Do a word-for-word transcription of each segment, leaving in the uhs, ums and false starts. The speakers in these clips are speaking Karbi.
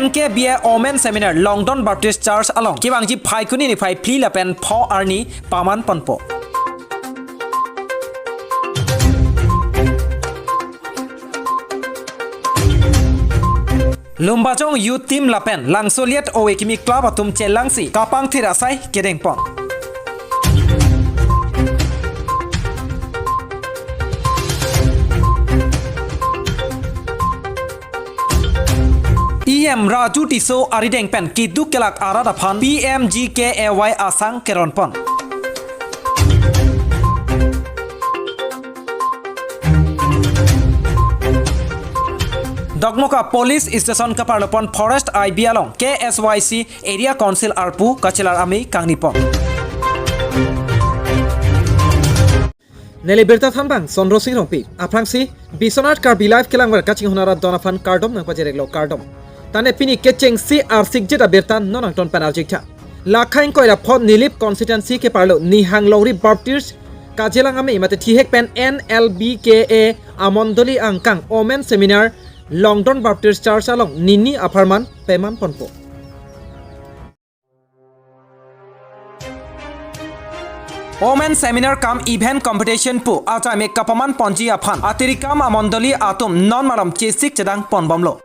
N K B A Women Seminar Longdon Baptist Church along kevangji Phaikuni niphai phli lapen pho arni paman ponpo. Lumbajong Youth Team lapen Langsoliet Ove Kimi Club atum chelangsi kapangthir asai kedengpon. E M Raju Tisso arideng pen keduk kelak arat aphan P M G K A Y asang keronpon. Dokmoka Police Station kaparlopon Forest I B along K S Y C Area Council arpu kachelar amei kangnipon. Neli birta thanbang Sondro Sing Rongpi, aphrangsi Biswanath Karbi Live kelangver kachinghon arat don aphan kardom nangpajireklo, kardom. Tane pini kechengsi arsikjet abirta non nangton pen arjiktha. Lakha ingkoi ra pho Nilip constituency keparlo Nihang Longri Baptist Kajelang Amei mate thihek pen N L B K A amondoli angkang Women Seminar Longdon Baptist Church along nini apharman peman ponpo. Women Seminar cum Event Competition pu ajame kapaman ponji aphan atirikam amondoli atum non malom chesik chedang ponbomlo.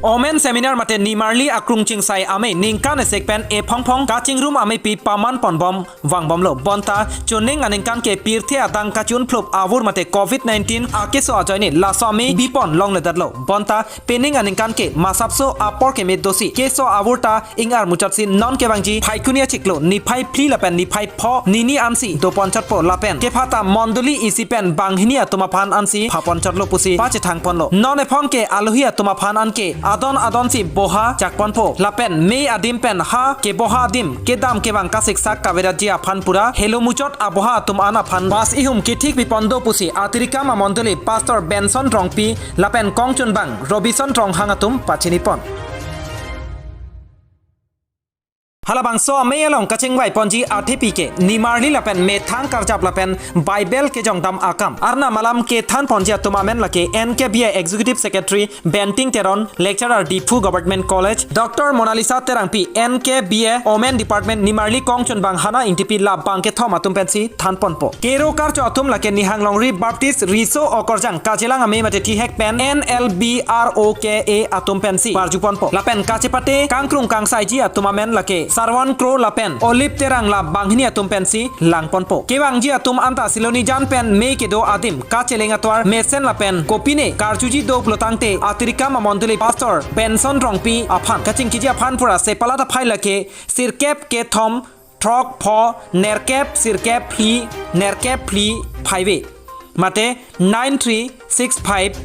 Women Seminar mate Nimarli Akrung Chingsai Amei ningkan esek pen ephongphong kachingrum ameipi paman ponbom vangbomlo. Bonta chuning aningkan ke pirthe adang kachun phlup avur mate covid nineteen akeso ajoine laso amei bipon longledetlo. Bonta pening aningkan ke masapso apor keme dosi keso avur ta ingar muchotsi non kevangji Phaikuni achiklo niphai phli lapen niphai pho nini ansi doponchotpo lapen kephata mondoli isi pen banghini atum aphan ansi phaponchotlo pusi pachethangponlo. Non ephong ke alohi atum aphan anke adon adonsi boha chakponpo lapen mei adim pen ha keboha adim kedam kevang kasiksak kavedatji aphan pura helo muchot aboha atum an aphan bas ihum kethik pipondo pusi atirikam amondoli Pastor Benson Rongpi lapen kongchunbang Robison Ronghang atum pachinipon. Halabangso amei along kachingvai ponji athepi ke nimarli lapen methang karjap lapen Bible kejongdam akam arnam alam kethan ponji atum amen lake N K B A Executive Secretary Benting Teron, Lecturer Diphu Government College, Doctor Monalisa Terangpi, N K B A Women Department, nimarli kongchunbang Hana Ingtipi, labang kethom atum pensi thanponpo. Kero karcho atum lake Nihang Longri Baptist Riso Okorjang Kajelang Amei mate thihek pen N L B R O K A atum pensi parjuponpo. Lapen kachepate kangkrung kangsaiji atum amen lake Sarwan Kro lapen Olive Terang la banghini atum pensi langponpo. Kevangji atum anta Silonijan pen mei kedo adim kacheleng atovar mesen lapen kopine karjuji dopulo tangte atirikam amondoli Pastor Benson Rongpi aphan kachingkiji aphan pura sepalat aphai lake sirkep kethom throk pho nerkep sirkep phli nerkep phli phaive mate nine three six five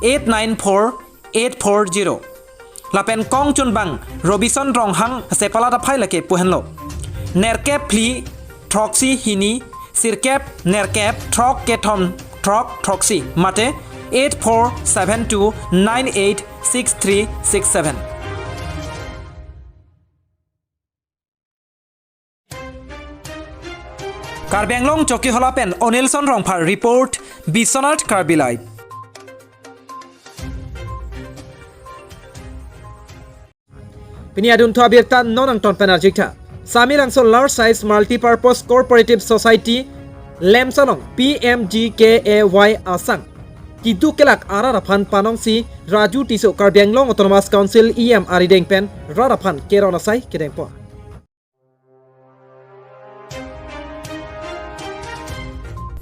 eight nine four eight four zero. Lapen kongchunbang Robison Ronghang sepalat aphai lake puhenlo. Nerkep phli throksi hini sirkep nerkep throk kethom throk throksi mate eight four seven two nine eight six three six seven. Karbi Anglong Chokihola pen Onilson Rongphar report, Biswanath Karbi Live. Pini adunthu abirta non nangton pen arjiktha. Samelangso Large Size Multipurpose Cooperative Society, LAMPS along P M G K A Y asang keduk kelak arat aphan panongsi Raju Tisso Karbi Anglong Autonomous Council E M arideng pen rat aphan keron asai kedengpon.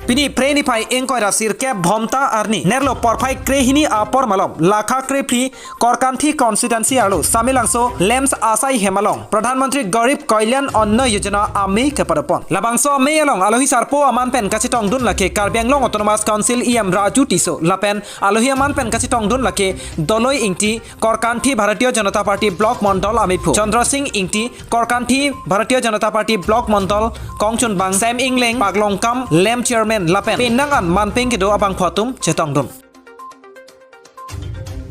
Pini Phre niphai ingkoi ra sirkep Bhomta arni nerlo porphai krehini apor malom lakha krephli Korkanthi constituency arlo Samelangso LAMPS asai hem along Pradhan Mantri Garib Kalyan Anna Yojana amei kepadopon. Labangso amei along alohi sarpo aman pen kachetongdun lake Karbi Anglong Autonomous Council E M Raju Tisso lapen alohi aman pen kachetongdun lake Doloi Ingti, Korkanthi Bharatiya Janata Party Block Mondol amephu Chandra Singh Ingti, Korkanthi Bharatiya Janata Party Block Mondol kongchunbang Sem Ingleng, Paklongkam LAMPS Chairman lapen penang an manpeng kedo abangphu atum chetongdun.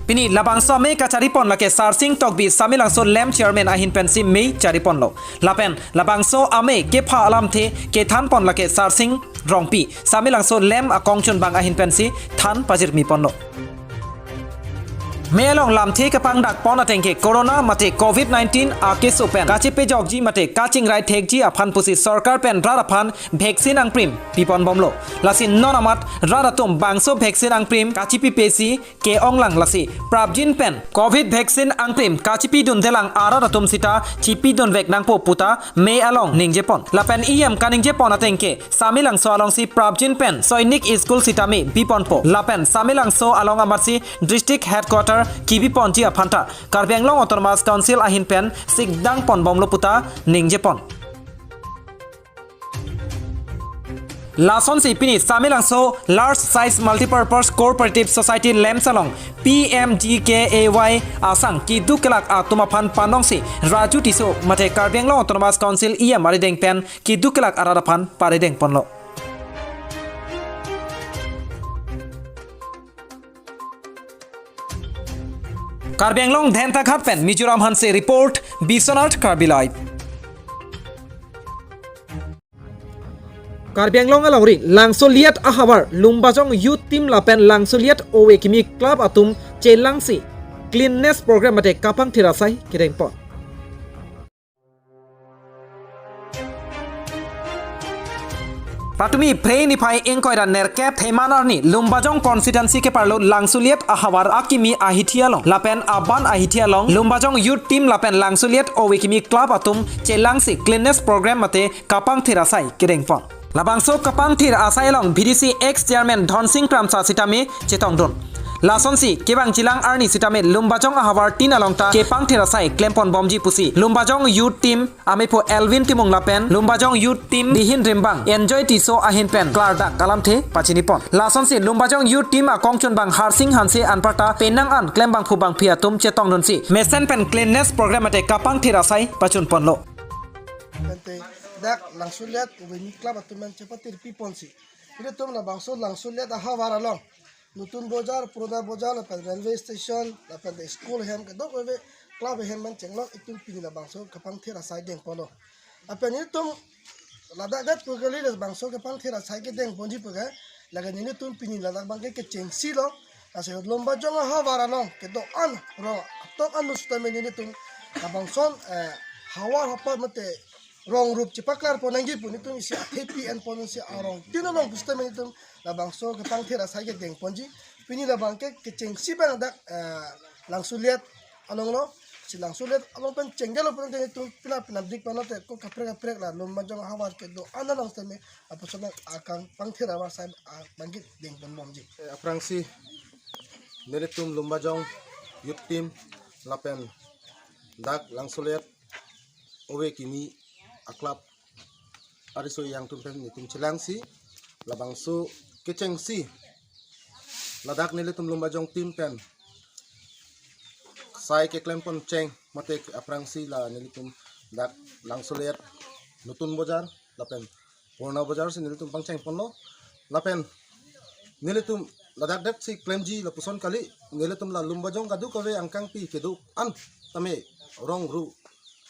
Pini labangso amei kacharipon lake Sarsing Tokbi Samelangso LAMPS Chairman ahin pensi mei chariponlo. Lapen labangso amei kepha alamthe kethanpon lake Sarsing Rongpi Samelangso LAMPS akongchunbang ahin pensi than pajirmiponlo. Mei along lamthe kapangdak pon ateng ke corona mate covid nineteen akeso pen kachepejokji mate kachingrai thekji aphan pusi sorkar pen rat aphan vaccine angprim pipon bomlo. Lasi non amat rat atum bangso vaccine angprim kachipipesi ke-onglang, lasi prapjin pen covid vaccine angprim kachipidundelang arat atum sita chipidunvek nangpo puta Mei along ningjepon. Lapen E M kaningjepon ateng ke Samelangso alongsi prapjin pen Sainik School sitame biponpo. Lapen Samelangso along amatsi district headquarter kibiponji aphanta Karbi Anglong Autonomous Council ahin pen sikdang ponbomlo puta ningjepon. Lasonsi pini Samelangso Large Size Multipurpose Cooperative Society LAMPS along P M G K A Y asang keduk kelak atum aphan panongsi Raju Tisso mate Karbi Anglong Autonomous Council E M arideng pen keduk kelak arat aphan parideng ponlo. Karbi Anglong Dhentaghat pen Mizoram Hanse report, Biswanath Karbi Live. Karbi Anglong alongri Langsoliet ahavar Lumbajong Youth Team lapen Langsoliet Ove Kimi Club atum chelangsi cleanliness program mate kapangthir asai kedengpon. Patumi Phre niphai ingkoi ra nerkep Theiman arni Lumbajong constituency keparlo Langsoliet ahavar akimi ahithi along lapen aban ahithi along Lumbajong Youth Team lapen Langsoliet Ove Kimi Club atum chelangsi cleanliness program mate kapangthir asai kedengpon. Labangso kapangthir asai along V D C ex chairman Dhonsing Kramsa sitame chetongdun. Lasonsi kevang chilang arni sitame Lumbajong ahavar tin along ta kepangthir asai klempon bomji pusi Lumbajong Youth Team amephu Elvin Timung lapen Lumbajong Youth Team bihin rimbang Enjoy Tisso ahin pen klardak alamthe pachinipon. Lasonsi Lumbajong Youth Team akongchunbang Harsing Hanse anparta penang an klembangphu bangphi atum chetongdunsi mesen pen cleanliness program mate kapangthir asai pachunponlo. Ante dak Langsoliet Ove Kimi Club atum an chepatir piponsi ilitum labangso Langsoliet ahavar along Nutun Bojar, Purana Bojar, lapen railway station, lapen the school hem, kedok ove club hem man chenglok itum pini labangso kapangthir asai dengponlo. Lapen itum ladak det pu kali labangso kapangthir asai kedengponji pu ke, lake nelitum pini ladak abangke kechengsi lo, lasi Lumbajong ahavar along kedo-an rong atok an nu sitame nelitum labangson, eh, havar hapat mate rong rup chepaklarpon nangji pu nelitum isi athepi enpon si arong tin along pusitame nelitum labangso kapangthir asai kedengponji. Pini labangke kechengsi abang dak, eh, Langsoliet along lo, si Langsoliet along pen chenggelo pen nelitum pina pinapdik panote ko kaprek kaprek la Lumbajong ahavar kedo-an along sitame apusonang akapangthir asai abangke dengpon bomji. Eh, aphrangsi nelitum Lumbajong Youth Team lapen dak Langsoliet Ove Kimi a-club ariso ejang atum pen nelitum chelangsi labangso kechengsi ladak nelitum Lumbajong Team pen sai keklempon cheng mate aphrangsi la nelitum dak Langsoliet, Nutun Bojar lapen Purana Bojar si nelitum pangchengponlo. Lapen nelitum ladak det si klemji lapuson kali, nelitum la Lumbajong kadokave angkangpi kedo-an tame rong ru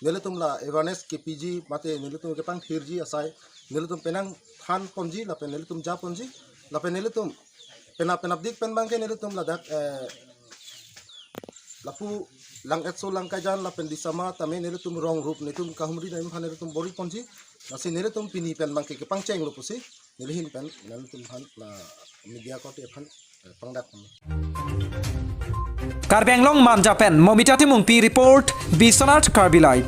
nelitum la awareness kepiji mate nelitum kepangthirji asai nelitum penang thanponji lapen nelitum japonji lapen nelitum penap penapdik pen abangke nelitum ladak, eh, lapu Langketso, Langkaijan lapen Disama tame nelitum rong rup nelitum kahumri nelitum aphan nelitum bor-iponji. Lasi nelitum pini pen abangke kepangchenglo pusi neli ahin pen nelitum aphan la media korte aphan, eh, pangdak. Karbi Anglong Manja pen Momita Timungpi report, Biswanath Karbi Live.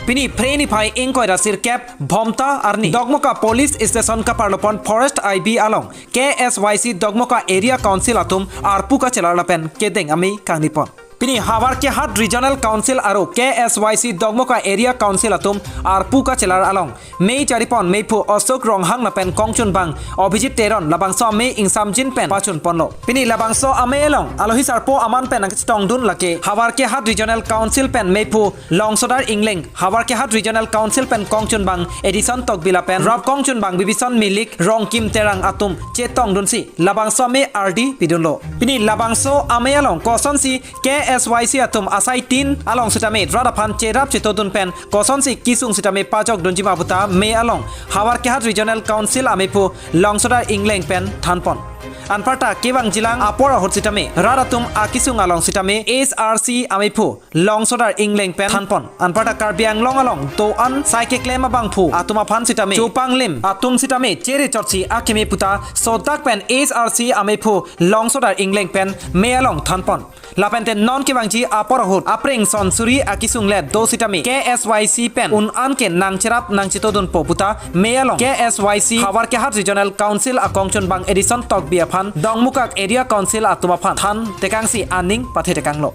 Pini Phre niphai ingkoi ra sirkep Bhomta arni Dokmoka Police Station kaparlopon Forest I B along K S Y C Dokmoka Area Council atum arpu kachelar lapen kedeng amei kangnipon. Pini Howraghat Regional Council aro K S Y C Dokmoka Area Council atum arpu kachelar along mei charipon meiphu Ashok Ronghang lapen kongchunbang Abhijit Teron labangso amei ingsamjin pen pachunponlo. Pini labangso amei along alohi sarpo aman pen nangchetongdun lake Howraghat Regional Council pen meiphu Longsodar Engleng, Howraghat Regional Council pen kongchunbang Edison Tokbi lapen rap kongchunbang Bibison Milik, Rongkim Terang atum chetongdunsi labangso amei ardi pidunlo. Pini labangso amei along kosonsi K S Y C atum asai tin along sitame rat aphan cherap chetodun pen kosonsi kesung sitame pajok dunji ma puta May along Howraghat Regional Council amephu Longsodar Engleng pen thanpon. Anparta kevangjilang apor ahut sitame rat atum akesung along sitame S R C amephu Longsodar Engleng pen thanpon. Anparta Karbi Anglong along do-an sai keklem abangphu atum aphan sitame chupanglim atum sitame chere chotsi akeme puta sodak pen S R C amephu Longsodar Engleng pen May along thanpon. Lapente non kevangji apor ahut aphrang son suri akesung le do sitame K S Y C pen un-an ke nangcherap nangchetodunpo puta May along K S Y C Howraghat Regional Council akongchunbang Edison Tokbi aphan Dongmukak Area Council atum aphan than tekangsi aning pathe tekanglo.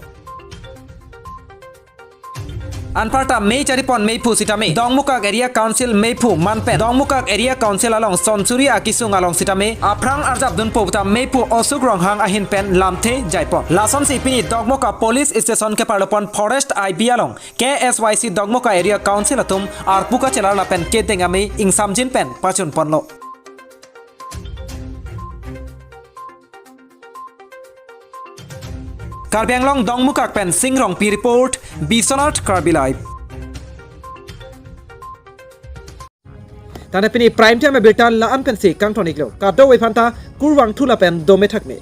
Anparta May charipon mephu sitame Dongmukak Area Council mephu man pen Dongmukak Area Council along son suri akesung along sitame aphrang arjapdunpo puta mephu Osuk Ronghang ahin pen lamthe jaipon. Lasonsi pini Dongmukak Police Station keparlopon Forest I B along K S Y C Dongmukak Area Council atum arpu kachelar lapen kedeng amei ingsamjin pen pachunponlo. Karbi Anglong Dongmukak pen Sing Rongpi report, Biswanath Karbi Live. Tangte pini Prime Time abirta la-an pensi kangtoniklo. Kadokave aphanta kurvangthu lapen dome thakme.